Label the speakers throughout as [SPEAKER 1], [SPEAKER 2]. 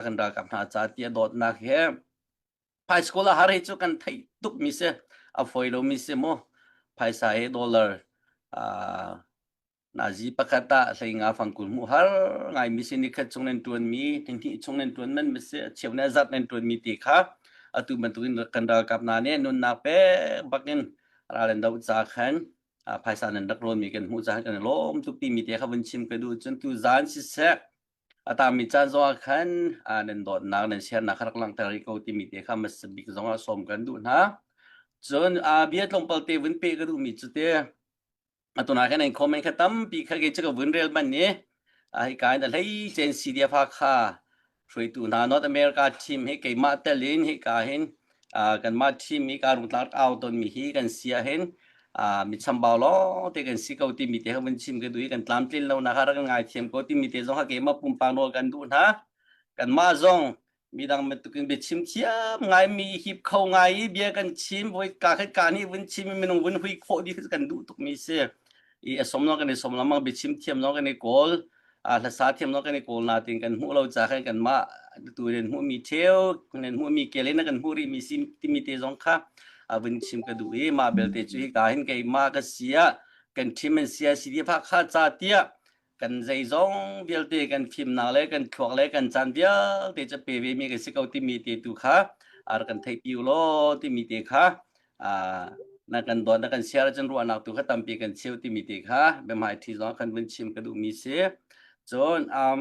[SPEAKER 1] Kan ralkap hna ca ti a dawtnak he phaisa kawl a har hi cu kan theih tuk mi si a fawi lo mi si mu phaisa he dollar nazi pakhat ah hlei nga fangkul hmuh har ngai mi si nikhat chung nan tuan mi hnih chung nan tuan man mi si cheu ne zat nan tuan mi ti kha atu bantukin kan ralkap hna nih nunnak pe bakin ral an do ca khan phaisa nan rak rawn mi kan hmuh ca kan lawm tuk ti mi te kha vun chim ka duh cun tu zan siseh A tangmi caan zongah khan nan dawtnak nan siarnak kha rak langhter rih ko timi te kha hmasa bik zongah sawm kan duh hna. Cun bia tlawmpal te vun peh ka duhmi cu te atu na khan comment kha tampi kha kei cu ka vun rel man ni hika in a hlei cen CDF Hakha hruaitu hna North America team hi keimah tel in hika hin kanmah team hi ka rungtlang au tonmi hi kan si ahhin mi chambau lawng te kan si ko timi te kha vun chim ka duh i kan tlamtlin lo nak rak ngai thiam ko timi te zong kha keimah pumpak nawl kan duh hna kanmah zong midang bantukin biachim thiam ngai mi hip kho ngai i bia kan chim voi ka khat ka nih vun chim minung vun hui khawh dih kan duh tuk mi si i a som kan i som lamang biachim thiam zong kan i kawl hlasa thiam zong kan i kawl natin kan hmuh lo ca khan kanmah tu nan hmuh mi theu nan hmuh mi kel in kan hmuh rih mi si timi te zong kha vun chim ka duh i mah belte cu hi ka hin keimah ka sia kan thim an sia si pha kha ca tiah kan zeizong vialte kan fimnak le kan thluak le kan caan vialte cu pe ve mi kan si ko timi te tu kha ar kan theih pi law timi te kha na kan dawt na kan share cun ruahnak tu kha tampi kan cheu timi te kha biahmai thi zong kan vun chim ka duhmi si cun um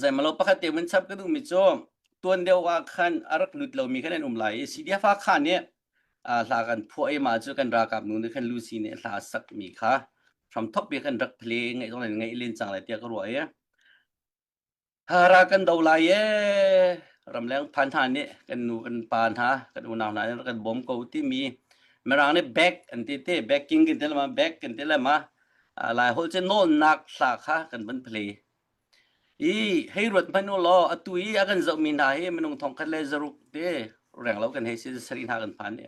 [SPEAKER 1] zeimalo pakhat te vun chap ka duhmi cu tuan deuh ah khan a rak lut lomi khan an um lai i CDF kha nih hla kan phuah i mah cu kan ralkap nu nih khan Lucy nih hla sakmi kha hramthok bi kan rak play ngaih zong ngaih len cang lai tiah ka ruah i Ra kan do lai ee ramleng phan hna nih kan nu kan pa hna kan unau hna nih kan bawm ko timi mirang nih back an ti te backing kan ti lama back kan ti lama lai holh cu nawlnak hla kha kan van play i hei ruat hmanh u law atu i a kan zohmi hna hi minung thongkhat le zaruk te reng lo kan hei si sarih hna kan phan i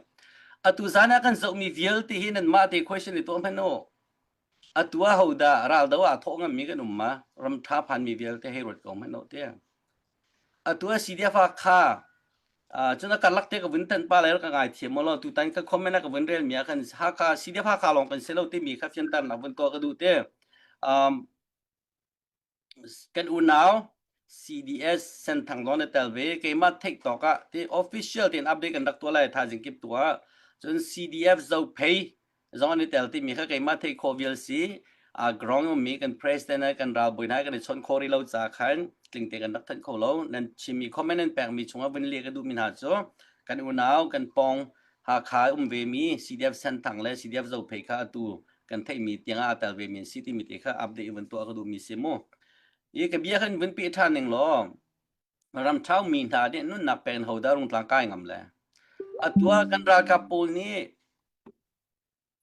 [SPEAKER 1] atu zan ah kan zohmi vialte hi nanmah te question i tuah hmanh u Atu ah hodah raldo ah thawh ngammi kan um ma? Ram ṭha phanmi vialte hei ruat ko hmanh u tiah. Atu ah CDF ah kha cun a karlak te ka vun tan pa lai ka ngai thiam law tutan ka comment ah ka vun rel mi ah khan Hakha CDF Hakha lawng kan si lo timi kha fianter nak vun tuah ka duh te. Um, kan unau CDS Senthang zong na tel ve keimah theih tawk ah ti official tein update kan rak tuah lai thaizing kip tu ah cun CDF Zophei zong an i tel timi kha keimah theih khawh vial si a ground ummi kan president kan ralbawi hna kan i chawnh khawh rih lo ca khan tlingte kan rak thanh kho lo nan chimmi comment nan pekmi chungah vun leh ka duhmi hna cu kan unau kan pong Hakha um ve mi CDF Senthang le CDF Zophei kha atu kan theihmi tiangah aa tel ve mi an si timi te kha update vun tuah ka duhmi si mu. I ka bia khan vun pe ṭhan ning law ramṭhau mi hna nih nunnak pek in hodah rungtlang kai ngam le atu ah kan ralkap pawl nih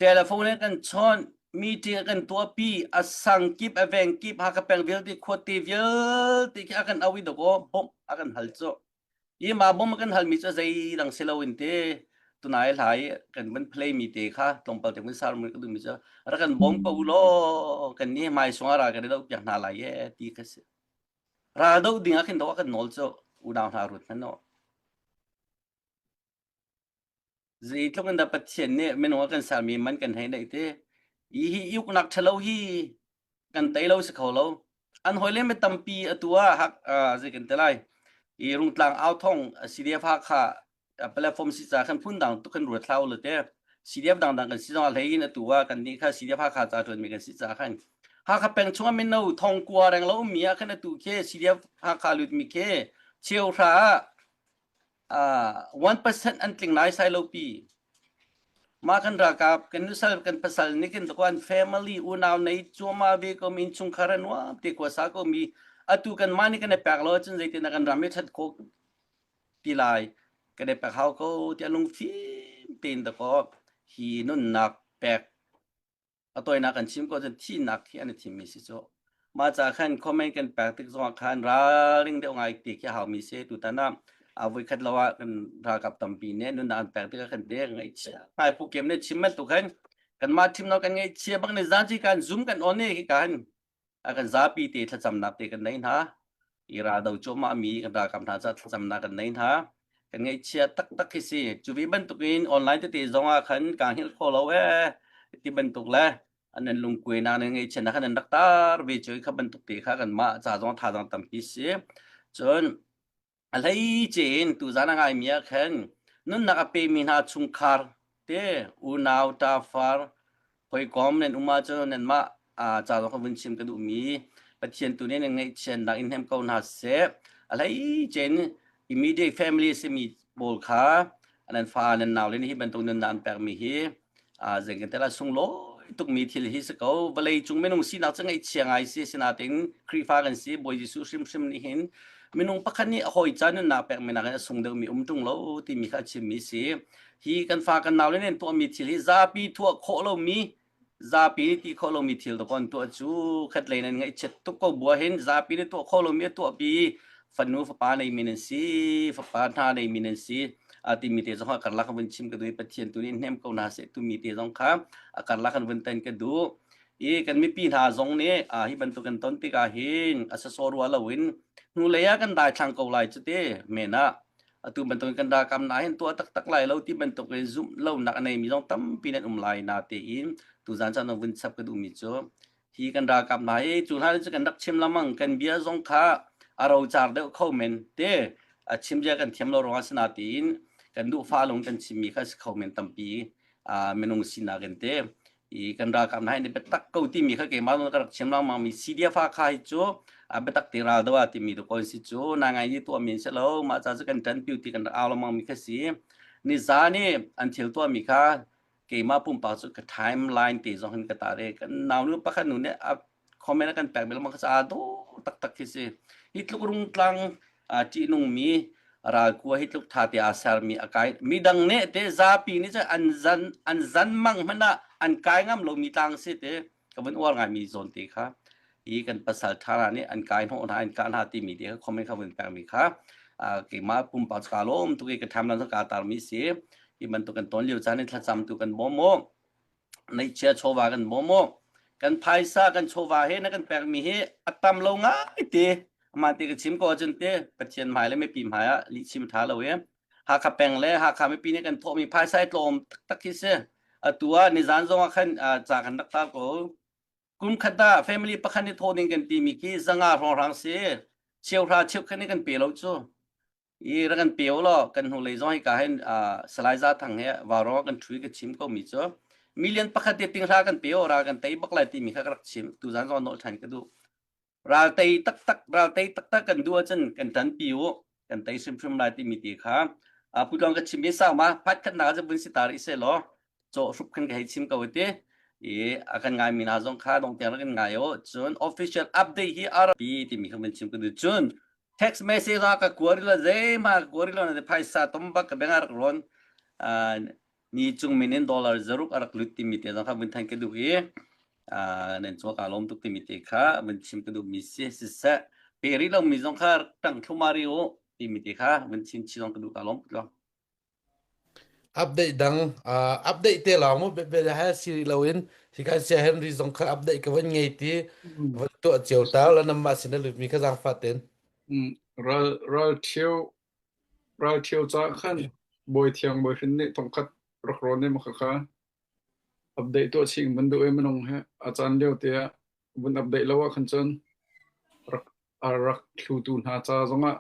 [SPEAKER 1] telephone in kan chawnh meeting a kan tuahpi a sang kip a veng kip Hakha peng vialte khuate vialte khi a kan au i dawkaw bawmh a kan hal cu Hi mah bom kan halmi cu zeidang si loin te tunai hla i kan van play mi te kha tlawmpal te vun sar mun ka duhmi cu rak kan bawm ko u law kan nih hmai sung ah ral kan i doh piak hna lai e ti kha si. Ral doh ding ah khin doh kan nawl cu unau hna ruat hmanh u. Zeitluk in dah Pathian nih minung a kan sermi man kan hei neih te. Hi hi uknak ṭhalo hi kan tei lo si kho lo. An hawile mi tampi atu ah hak zei kan ti lai. I Rungtlang authong CDF Hakha platform si ca khan phun dang tuk kan ruat thlau lo te. CDF dangdang kan si zong ah hlei in atu ah kan nih kha CDF Hakha ca ṭuan mi kan si ca khan Hakha peng chung ah mino thong kua reng lo ummi ah khan atu khi CDF Hakha lut mi khi cheuhra ah 1% an tling lai sai lo pi. Mah kan ralkap kan nusal kan pasal nih kan an family unau nei cuama ve ko mi innchungkhar an nuam te kwa sa ko mi atu kan mah nih kan i pek lo ahcun zeitin kan ram hi that khawh ti lai kan i pek hau ko tiah lungfim tein dakaw hi nunnak pek a tawinak kan chim ko cun thihnak khi an i thimmi si cu mah ca khan comment kan pek tik zongah khan ralring deuh ngai ti khi haumi si tutan ah a voikhat lo ah kan ralkap tampi nih nunnak an pek tikah kan te ngaihchia ngai pu kem nih chim bantuk khan kanmah thim lo kan ngaihchia bak ni zan ci kan zoom kan on ni hi kan a kan zapi te thlacamnak te kan nei hna. I raldo cuahmah mi kan ralkap hna ca thlacamnak kan nei hna. Kan ngaihchia taktak khi si. Cu ve bantukin online tete zong ah khan kaa hngilh kho lo ee ti bantuk le an nan lungkuainak nan ngaihchiatnak khan nan rak tar ve cu kha bantuk te kha kanmah ca zong thazaang tampi si. Cun a hleice in tuzan a ngaimi ah khan nunnak a pemi hna chungkhar te unau ṭafar hawikom nan um ahcun nanmah ca zong ka vun chim ka duhmi Pathian tu nih nan ngaihchiatnak in hnem ko hna seh. A hleice in immediate family simi pawl kha nan fa nan nau le hi bantuk nunnak an pekmi hi zeitintiah a sunglawi tukmi thil hi si ko. Vawlei cung minung sinak cu ngaihchia ngai si sinain Khrihfa kan si Bawi Jesuh hrimhrim nih hin minung pakhat nih a hawi ca nunnak pekmi nakin a sung deuhmi um ṭung lo timi kha a chimmi si. Hi kan fa kan nau le nih an tuahmi thil hi zapi tuah khawh lomi zapi nih ti khawh lomi thil dawkaw an tuah cu khatlei nan ngaihchiat tuk ko bua hin zapi nih tuah khawh lomi a tuahpi fanu fapa neimi nan si fapa hna neimi nan si a timi te zong a karlak kan vun chim ka duh i Pathian tu nih hnem ko hna seh tumi te zong kha a karlak kan vun tan ka duh i kan mipi hna zong nih a hi bantuk kan ton tikah hin a sasaw rua loin hnulei ah kan daithlang ko lai cu te men ah atu bantuk kan ralkap na hin tuah taktak lai lo ti bantuk in zumh lonak a neimi zong tampi nan um lai na tein tuzan caan vun chap ka duhmi cu hi kan ralkap hna hi cu hna cu kan rak chim lamang kan bia zong kha a rocar deuh kho men te a chim zia kan thiam lo ruangah sina tiin kan duh fa lung kan chimmi kha si kho men tampi minung sinak in te i kan ralkap hna hi biatak ko timi kha keimah zong ka rak chim lengmang mi CDF kha hi cu biatak te ral do ah timi tu kon si cu na ngai ni tuah min si lo mah ca cu kan ṭan piu ti kan rak au lengmang mi kha si ni za nih an thil tuah mi kha keimah pumpak cu ka timeline te zong hin ka ta re kan nau nu pakhat nu nih a comment a kan pek mi lengmang kha ca dawh taktak khi si hi tluk rungtlang ṭihnung mi ralkua hi tluk ṭha te aa sermi a kai midang nih te zapi nih cun an zan an zan mang hmanh ah an kai ngam lomi tlang si te ka vun uar ngaimi zawn te kha hi kan pasal ṭha hna nih an kai hnawh hna an kah hna timi te kha comment kha vun pekmi kha keimah pumpak ka lawm tuk i ka ṭham lan ka tarmi si hi bantuk kan ton lio caan in thlacam tu kan bawm mu neihchia chawva kan bawm mu kan phaisa kan chawva he na kan pekmi hi a tam lo ngai te ama te ka chim ko ahcun te Pathian hmai le mipi hmai ah lih chim tha lo e Hakha peng le Hakha mipi nih kan thawhmi phaisa i tlawm taktak khi si atu ah nizan zong ah khan ca kan rak tar ko kum khat ah family pakhat nih thawh ding kan timi khi zanga hrawnghrang si cheuhra cheukhat nih kan pe lo cu I rak kan pe law kan hnulei zong hika hin Salai Za Thang he vaurawng kan ṭhu i ka chim komi cu million pakhat te tinghra kan pe ral kan tei bak lai timi kha ka rak chim tuzan zong nawl ṭhan ka duh ral tei taktak ral tei taktak kan duh ahcun kan ṭanpi u kan tei hrimhrim lai timi ti kha putlong ka chim i sau ma phat khatnak ah vun si ta rih seh law cawh hrup khan ka hei chim ko ti i a kan ngai mi hna zong kha dong tiang rak in ngai u cun official update hi RP timi kha vun chim ka duh cun Text message ah ka kua rih lo zeihmah ka kua rih lo na phaisa tom bak ka beng a rak rawn ni cung min in dollar zaruk a rak lut timi te zong kha vun than ka duh i nan cung ka lawm tuk timi te kha vun chim ka duh mi si siseh pe rih lo mi zong kha tang thluma ri u timi te kha vun chim chi zong ka duh ka lawm tuk lo
[SPEAKER 2] Update dang uh, update te lawng mu be ha si loin hi kan sia Henry zong kha update ka van ngei ti van tuah cio ta la nam ma sin lut mi kha zang fa ten
[SPEAKER 3] Ral ral ṭhio ral ṭhio ca khan bawi thiang bawi hrin nih thongkhat rak rawn ne ma kha update tuah ching van duh e minung he a caan lio te ah vun update lo ah khan cun rak a rak thlutu hna ca zongah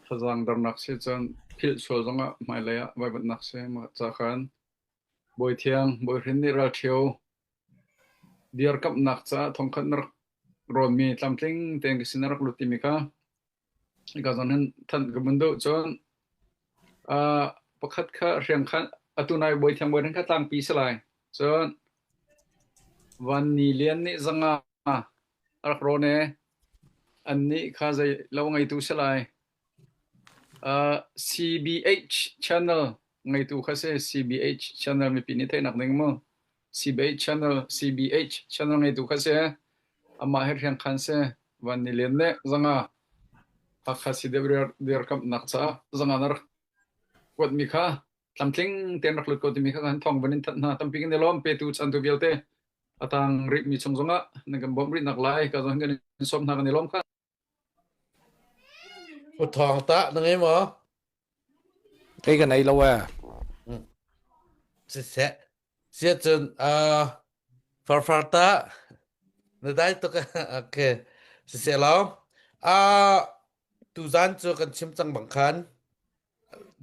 [SPEAKER 3] Thazaang dernak si cun philh sual zongah hmailei ah vaivuanhnak si. Mah ca khan Bawi Thiang, Bawi Hrin nih ralṭhio dirkamhnak caah thongkhat na rak rawnmi tlamtling tein ka sin a rak lut timi kha hika zawn hin thanh ka vun duh. Cun uh, pakhat kha hriang kha atu nai Bawi Thiang Bawi Hrin kha tlangpi si lai. Cun Van Ni Lian nih zanga a rak rawn i annih kha zei lo ngeitu si lai. Uh, CBH channel ngeitu kha si CBH channel mipi nih theihnak ding mu. CBH channel CBH channel ngeitu kha si amah he hriang khan si van ni len nih zanga Hakha si deuh dirkamnak caah zanga na rak kuatmi kha tlamtling tein rak lut ko timi kha kan thawng van in thanh hna tampi kan i lawm petu chantu vialte. A tang rihmi chung zongah nan kan bawmh rih nak lai ka zong kan in sawm hna kan i lawm kha.
[SPEAKER 2] U thawng tah na ngei maw?
[SPEAKER 4] Kei ka nei lo ee.
[SPEAKER 2] Siseh. Siah cun uh, farfar tah na dai tuk okay. Siseh law. Uh, tuzan cu kan chim cang bang khan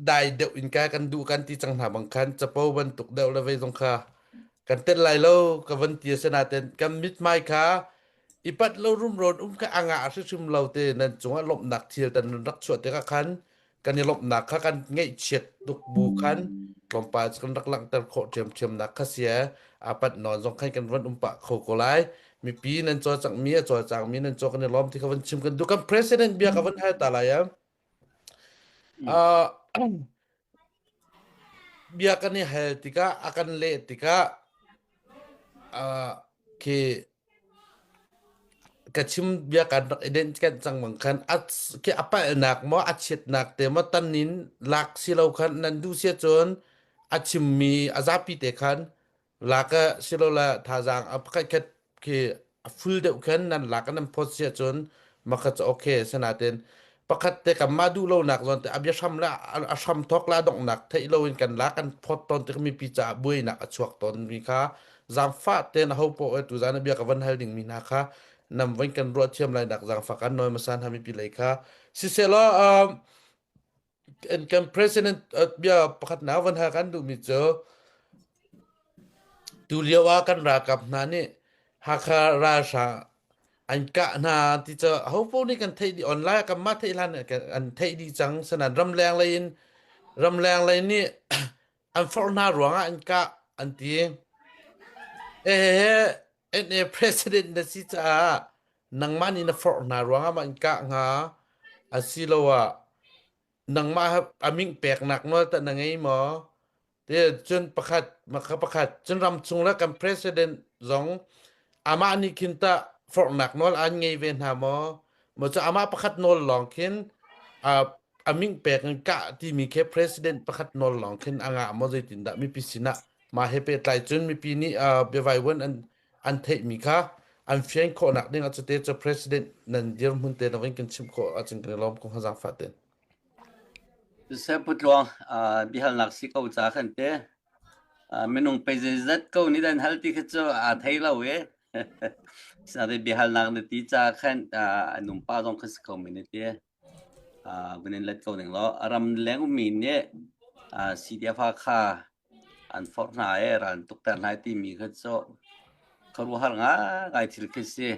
[SPEAKER 2] dai deuh in ka kan duh kan ti cang hna bang khan capo bantuk deuh le vei zong kha kan tel lai lo ka van ti a si nain kan mithmai kha i pat lo rumron um kha anga hrimhrim lo te nan cungah lawmhnak thil tan rak chuah tikah khan kan i lawmhnak kha kan ngaihchiat tuk bu khan tlawmpal cu kan rak langhter khawh ṭhiamṭhiam nak kha sia a pat nawn zong khan kan van um pah kho ko lai mipi nan cawlcangh mi a cawlcang mi nan caw kan i lawm ti kha van chim kan duh kan president bia ka van hal ta lai ah Uh, bia kan i hal tikah a kan leh tikah uh, khi ka chim bia kan rak i den kan cang bang khan a khi a palhnak maw a chiatnak te maw tan in lak si lo khan nan duh sia cun a chimmi a zapi te khan Lak ah silole thazaang a pakhatkhat khi a full deuh khan nan lak ah nan phawt si ahcun makha cu okay asinain pakhat te kanmah duh lonak zawn te a biahram le a hram thawk le a donghnak theih loin kan lak kan phawt tawn tik mipi caah buainak a chuak tawn mi kha zaangfah tein aho poah tuzaan ah bia ka van hal dingmi hna kha nam van kan ruah thiam lai nak zaangfah kan nawi hmasa hna mipi lei kha sisehlaw um, kan president bia pakhat na van hal kan duhmi cu tu lio ah kan ralkap hna nih Hakha ralhrang an kah hna ti cu ho paoh nih kan theih dih online kan mah theih hlan an theih dih cang sanan ramleng lei in ramleng lei nih an forh hna ruangah an kah an ti eh NA president na si caah nangmah nih na forh hna ruangah mah an kah hnga asiloah nangmah a ming peknak nawl tah na ngei maw te cun pakhat maka pakhat cun ramchung le kan president zong amah nih khin tah forhnak nawl an ngei ve hna maw maw cu amah pakhat nawl lawng khin a ming pek in kah timi khi president pakhat nawl lawng khin a ngah maw zeitindah mipi sinah mah he pehtlai cun mipi nih biavaivuan an an theihmi kha an fian khawhnak ding ah cute cu president nan dirhmun te na kan chimh khawh ahcun kan i lawm ko hnga zaangfah ten.
[SPEAKER 1] Seh Putluang biahalnak si ko ca khan te minung pe zeizat ko nih dan hal ti kha cu aa thei lo e. Sinain biahalnak na ti ca khan an um pa zong kha si ko mi na ti. Vun in let ko ning law a ram leng ummi nih CDF kha an forh hna i ral an tukter hna timi kha cu khuaruahhar ngai thil khi si.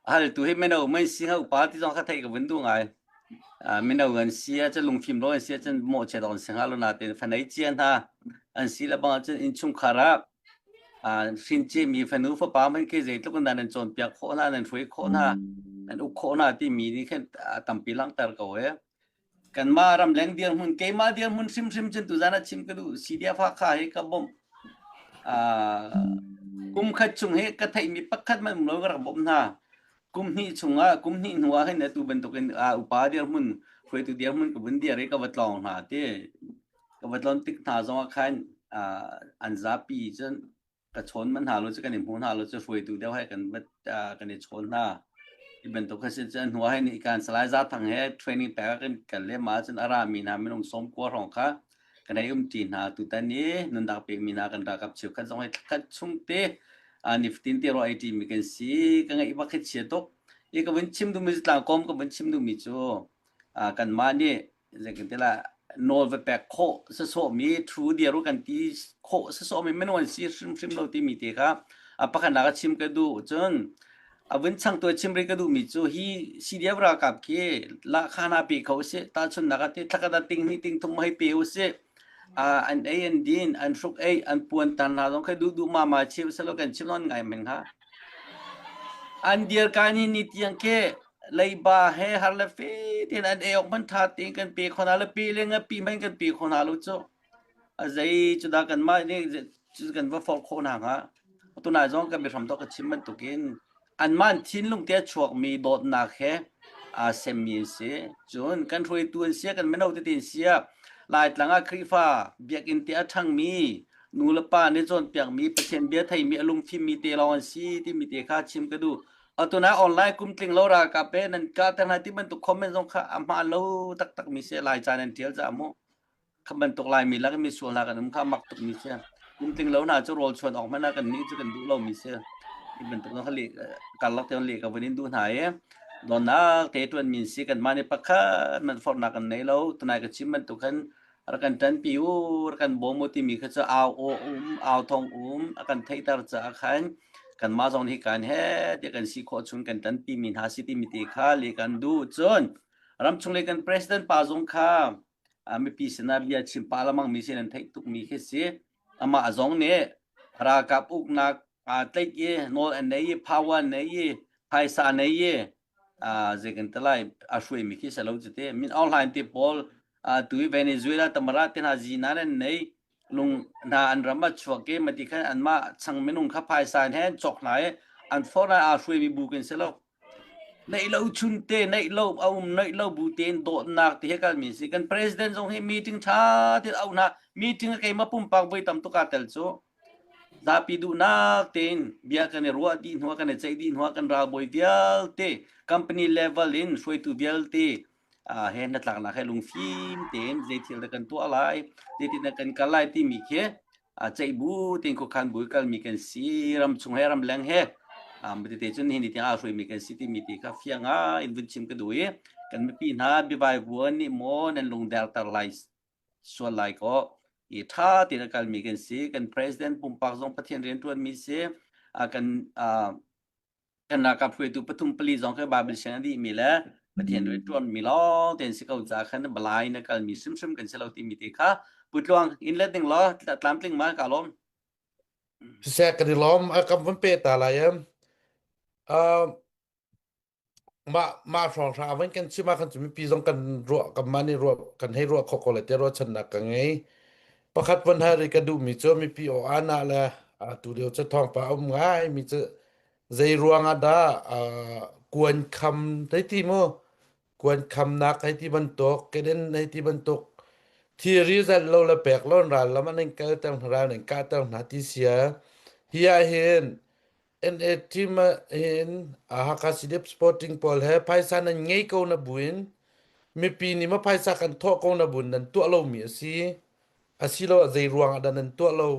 [SPEAKER 1] A haltu hi mino mei si hnga upa ti zong kha theih ka vun duh ngai. Mino an si ahcun lungfim lo an si ahcun mawhchiat awk an si hnga lo nain fanei cia hna an si le bang ahcun innchungkhar ah hrin ciami fanu fapa hmanh khi zeitluk in dah nan cawnpiak khawh hna, nan hruai khawh hna, nan uk khawh hna timi nih khin tampi langhter ko e. Kanmah ramleng dirhmun, keimah dirhmun hrimhrim cun tuzan ah chim ka duh. CDF Hakha hi ka bawmh. Kum khat chung hi ka theihmi pakhat hmanh um lo ka rak bawmh hna. Kum hnih chungah, kum hnih hnu ah hin atu bantukin upa dirhmun, hruaitu dirhmun ka vun dir i ka va tlawng hna ti. Ka va tlawn tik hna zongah khan an zapi cun ka chawn man hna lo cu kan i hmu hna lo cu hruaitu deuh he kan kan i chawn hna. Hi bantuk kha si cun hnu ah hin kan Salai Za Thang he training pek kan kan le ma cun a ra mi hna minung 90 hrawng kha kan hei um ṭi hna tutan i nunnak pek mi hna kan ralkap cheukhat zong hi thlakhat chung te nifatin te ro ei ṭi mi kan si ka ngaih bak hi chia tuk i ka vun chim duhmi cu tlangkawm ka vun chim duhmi cu kanmah nih zeitintilah nawl va pek khawh sasawhmi thu dir u kan ti khawh sasawhmi minung an si hrimhrim lo timi te kha a pakhatnak a chim ka duh cun a vun changtu a chim rih ka duhmi cu hi CDF ralkap khi lahkhah hna pe kho usih tahchunhnak ah ti thlakhat ah ting hnih ting thum hei pe usih an ei an din an hruk ei an puan tan hna zong kha duh duh ma ma chim selo kan chim non ngai men ha an dir kan hi ni tiang ke leiba he har le fe tin an ei ok man tha tin kan pe khona le pe le nga pi man kan pe khona lo chu a zei chu da kan ma ni chu kan va for kho na nga tunai zong kan biahram to ka chim bantukin anmah thinlung te a chuakmi dawtnak he aa semmi an si. Cun kan hruaitu an si, kan mino tete an si. Laitlang ah Khrihfa biakinn te a ṭhangmi. Nu le pa nih cawnpiakmi Pathian bia theimi a lungfimmi te lawng an si timi te kha chim ka duh. Atu na online kum tling lo ralkap pe nan ka te hna ti bantuk comment zong kha a hmaan lo taktak mi si lai ca nan tial ca mu. Kha bantuk Laimi lak mi sual hna kan um kha mak tuk mi si. Kum tling lo hna cu rawl chuan awk hmanh ah kan nih cu kan duh lo mi si. Hi bantuk zong kha leh karlak te leh ka vun in duh hna i donnak te tuan min si kan mah nih pakhat man forhnak kan nei lo tunai ka chim bantuk khan rak kan ṭanpi u rak kan bawm u timi kha cu au aw um au thong um a kan theihter caah khan kanmah zong nih kan he tiah kan si khawh chung kan ṭanpi mi hna si timi te kha le kan duh cun ramchung le kan president pa zong kha mipi sinah bia chim pah lengmang mi sin an theih tuk mi khi si amah zong nih ralkap uknak aa tlaih i nawl an nei i power an nei i phaisa an nei i zei kan ti lai a hruai mi khi si lo cu te Min Aung Hlaing te pawl tu i Venezuela tamara te hna zinan an nei lung hna an ram a chuak i mati khan anmah chang minung kha phaisa he an cawk hna i an forh aa hruai mi bu kan si lo Neih lo chunte, neih lo a um, neih lo bu tein dawtnak ti he kalmi si. Kan president zong hi meeting ṭha tein auh hna. Meeting a keimah pumpak voi tam tuk aa tel cu. Zapi duhnak tein bia kan i ruah dih hnuah, kan i ceih dih hnuah kan ralbawi vialte, company level in hruaitu vialte he hnatlaknak he lungfim tein zei thil dah kan tuah lai, zeitin dah kan kal lai timi khi ceih bu tein khuakhan bu kalmi kan si ramchung he ramleng he tete cun nihin ni tiang aa hruaimi kan si timi ti kha fiang ngai in vun chim ka duh i kan mipi hna biavai vuan nih maw nan lungderter lai sual lai kaw i ṭha tein a kalmi kan si kan president pumpak zong Pathian rianṭuanmi si kan kan ralkap hruaitu pathum pali zong khi Bible siang a dihmi le Pathian rian ṭuanmi lawng tein si ko caah khan balai na kalmi hrimhrim kan si lo timi te kha putluang in let ding law tlamtling ma ka lawm.
[SPEAKER 2] Siseh kan i lawm a kan vun pe ta lai em. Uh, mah mah hrawng hra van kan chim ah khan cu mipi zong kan ruah kan mah nih ruah kan hei ruah khawh ko le te ruahchannak ka ngei. Pakhat van hari ka duhmi cu mipi aw ana le tu lio cu thawngpa um ngai mi cu Zei ruangah dah uh, kuan kham hei ti mu kuan khamnak hei ti bantuk keden hei ti bantuk thilri zalh lo le pek lo ral lam an in kalter hna ral an kahter hna ti sia hi ah hin NA team ah hin Hakha CDF Sporting pawl he phaisa nan ngei ko na buin mipi nih ma phaisa kan thawh ko na bun nan tuah lomi a si asiloah zei ruangah dah nan tuah lo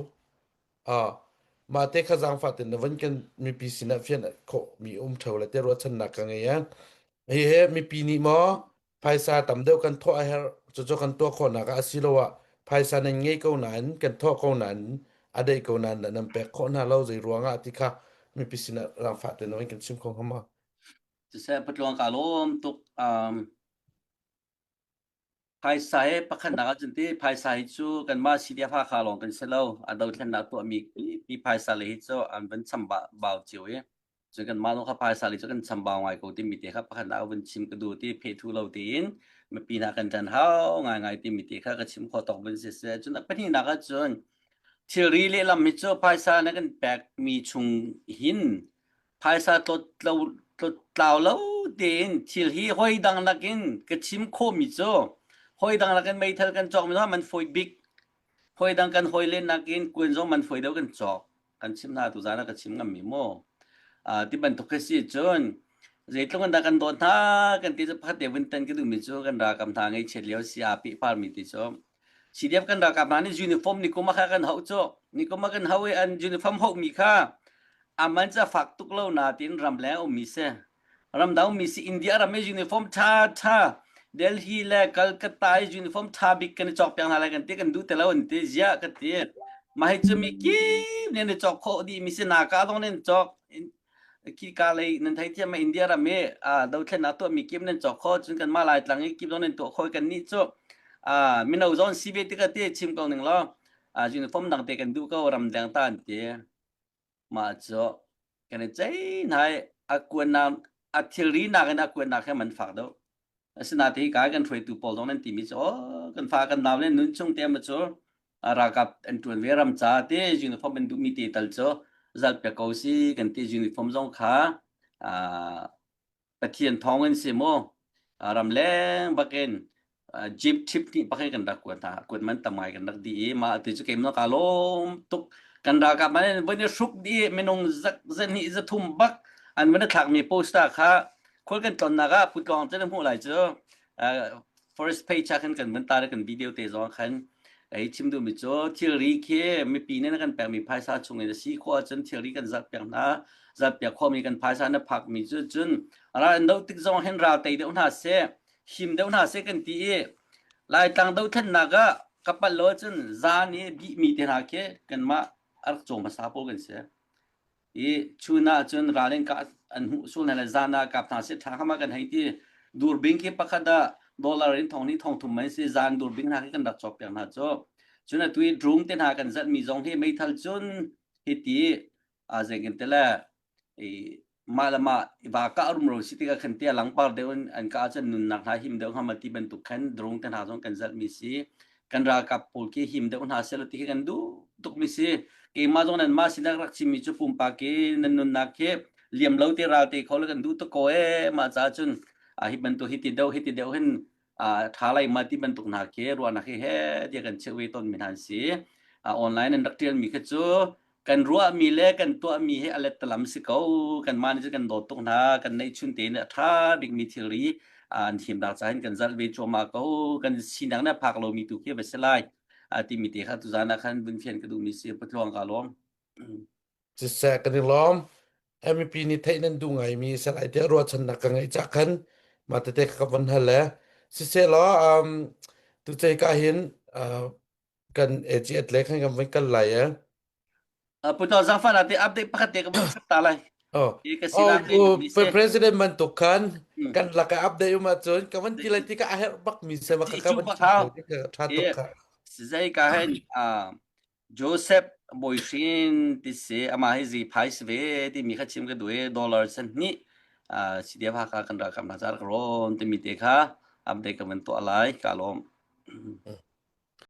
[SPEAKER 2] Ah, mah te kha zaangfah tein na van kan mipi sinah fian khawhmi um ṭheo le te ruahchannak ka ngei eh. Hi he mipi nih maw phaisa tam deuh kan thawh a herh cucu kan tuah khawhnak ah asiloah phaisa nan ngei ko nain kan thawh ko nain a deih ko nain nan pek khawh hna lo zei ruangah ti kha mipi sinah zaangfah tein na van kan chim kho hnga maw?
[SPEAKER 1] Siseh patluang ka lawm tuk. Um, Phaisa he pakhatnak ah cun ti phaisa hi cu kanmah CDF Hakha lawng kan si lo. A dothlennak tuahmi pi phaisa le hi cu an van chambau cio i cun kanmah zong kha phaisa le cu kan chambau ngai ko timi te kha pakhatnak ah vun chim ka duh ti phethu lo tiin mipi hna kan ṭan hau ngaingai timi te kha ka chim khawh tawk vun si seh. Cun a pahnihnak ah cun thilri lehlam hi cu phaisa na kan pekmi chung hin Phaisa tlau lo tein thil hi hawi dang nakin ka chim khawhmi cu hawi dang nakin meithal kan cawkmi zong man fawi bik. Hawi dang kan hawi len nakin kuan zong man fawi deuh kan cawk. Kan chim hna tuzaan ah ka chim ngammi mu. Uh, ti bantuk khi si cun zeitluk in dah kan dawt hna kan ti cu pakhat te vun tan ka duhmi cu kan ralkap hna ngaihchiat lio si aa pehparmi ti cu CDF kan ralkap hna nih uniform ni kum ah kha kan hauh cu ni kum ah kan hauh i an uniform hauhmi kha aman cu a fak tuk lo natin ramleng ummi si ramdang ummi si India ram i uniform tha tha Delhi le Calcutta i uniform tha bik kan i cawk piak hna lai kan ti kan duh ti lo an ti ziah ka ti mah hi cu mi kip nih an i cawk khawh dih mi si naka zong nih an cawk Khika lei nan theithiam ah India ram i dothlennak tuahmi kip nan cawk kho cun kanmah Laitlang i kip zong nan tuah kho kan nih cu mino zong si ve tikah ti chim ko ning law uniform dang te kan duh ko ramdeng ta an ti mah cu kan i cei hna i a kuannak a thilri nakin a kuannak he man fak deuh Asinain hika kan hruaitu pawl zong nan timi cu aw kan fa kan nau le nun chung te ma cu ralkap an ṭuan ve ram ca te uniform an duhmi te tal cu zalh piak ko si kan ti uniform zong kha Pathian thawng in si mu ramleng bakin. Jeep chip nih pakhat kan rak kuat hna kuat man tam ngai kan rak di i mah tu cu keimah ka lawm tuk kan ralkap man van i hruk di minung zak zahnih zathum bak an van i thlakmi poster kha khual kan tlonnak ah putlawng cu na hmuh lai cu first page ah khan kan van tar kan video te zong khan ei chim duhmi cu thilri khi mipi nih na kan pekmi phaisa chung in a si khawh ahcun thilri kan zalh piak hna zalh piak khawhmi kan phaisa na phakmi cu cun ral an doh tik zong hin ral tei deuh hna seh him deuh hna seh kan ti i Laitlang dothlennak ah ka palh lo ahcun zan i bihmi te hna khi kanmah a rak cawm hmasa pawl kan si. I chun ah cun ral in kah an hmuh sul hna le zan ah kap hna seh ṭha hama kan hei ti. Durbing khi pakhat ah dollar in thong hnih thong thum man si zan durbing hna khi kan rak cawk piak hna cu. Cun atu i drone te hna kan zalhmi zong hi meithal cun hiti a zengin te le i mah le mah i va kah rumro si tikah khan tia langpar deuh in an kah ahcun nunnak hna him deuh hnga ma ti bantuk khan drone te hna zong kan zalhmi si kan ralkap pawl khi him deuh hna seh ti khi kan duh tukmi si keimah zong nan mah sinak rak chimmi cu pumpak khi nan nunnak khi liam lo te ral te kho le kan duh tuk ko ee mah caah cun a hi bantuk hi ti deuh hi ti deuh hin a tha lai ma ti bantuk hna khi ruahnak hi he tiah kan cheuh ve tawn mi hna an si online an rak tial mi kha cu kan ruahmi le kan tuahmi hi a lettalam si ko. Kanmah nih cun kan dawt tuk hna. Kan neihchun tein a ṭha bikmi thilri an thimnak ca hin kan zalh ve cuahmah ko. Kan sinak nih a phak lomi tu khi a va si lai. Timi te kha tuzaan ah khan vun fian ka duhmi si. Patluang ka lawm.
[SPEAKER 2] Siseh kan i lawm. MEP nih theih nan duh ngaimi salai tiah ruahchannak ka ngeih cah khan mah tete ka van hal le siseh law um, tucei ka hin uh, kan AGS le khan kan van kal lai eh.
[SPEAKER 1] Puto zangfah na te update pakhat te ka vun chap ta lai.
[SPEAKER 2] Oh.
[SPEAKER 1] Hi ka sin
[SPEAKER 2] Oh,
[SPEAKER 1] update
[SPEAKER 2] uh,
[SPEAKER 1] mi se.
[SPEAKER 2] president bantuk khan
[SPEAKER 1] Hmm.
[SPEAKER 2] kan laka update um ahcun ka van ti lai ti ka a herh bak mi se
[SPEAKER 1] Ti
[SPEAKER 2] ka
[SPEAKER 1] chu
[SPEAKER 2] van
[SPEAKER 1] pa
[SPEAKER 2] chim
[SPEAKER 1] thau.
[SPEAKER 2] lai ti ka tha tuk
[SPEAKER 1] Hi
[SPEAKER 2] kha.
[SPEAKER 1] zai ka hen ah Joseph Boyhrin ti si ama hi zi phai si ve ti mi kha chim ka duh i dollar cent ni ah CDF Hakha kan ralkap hna car ka rawn timi te kha update ka van tuah lai ka lawm.